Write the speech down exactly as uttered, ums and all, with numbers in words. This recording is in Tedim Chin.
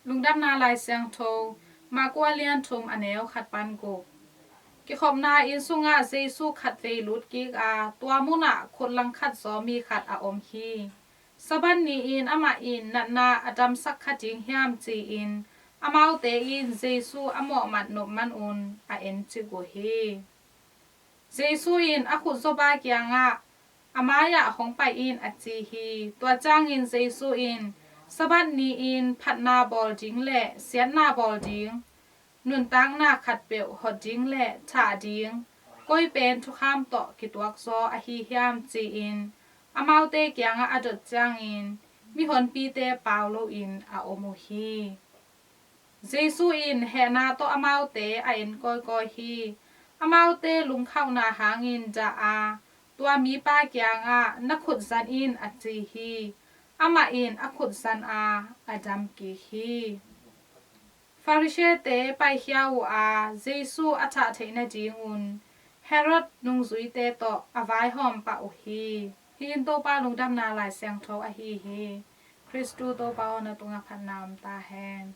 Lungdamna Lai Siangtho, Mark a lian thum, a neu khat pan guk. Kikhopna inn sungah Jesu khatvei lut kik a, tua munah khut langkhat zaw mi khat a om hi. Sabbath ni-in amah in natna a damsak kha ding hiam ci-in amaute in Jesu a mawhmat nop manun a encik uh hi. Jesu in a khut zawpa kiangah, "A mai-ah hong pai in," a ci hi. Tua ciangin Jesu in, "Sabbath ni-in phatna bawl ding le siatna bawl ding, nuntakna khatpeuh hot ding le thah ding, koi pen thukham tawh kituak zaw ahi hiam?" ci-in amaute kiangah a dot ciangin mihonpite pau loin a om uh hi. Jesu in hehna tawh amaute a en kawikawi hi. Amaute lungkhauhna hangin dah a, tua mipa kiangah, "Na khut zan in," a ci hi. Amah in a khut zan a, a dam kik hi. Farisee-te paikhia uh a, Jesu a thah theih nadingun Herod nungzuite tawh a vaihawm pah uh hi. Hih in Topa Lungdamna Lai Siangtho ahi hi. Khristu Topa aw, na tungah phatna om ta hen.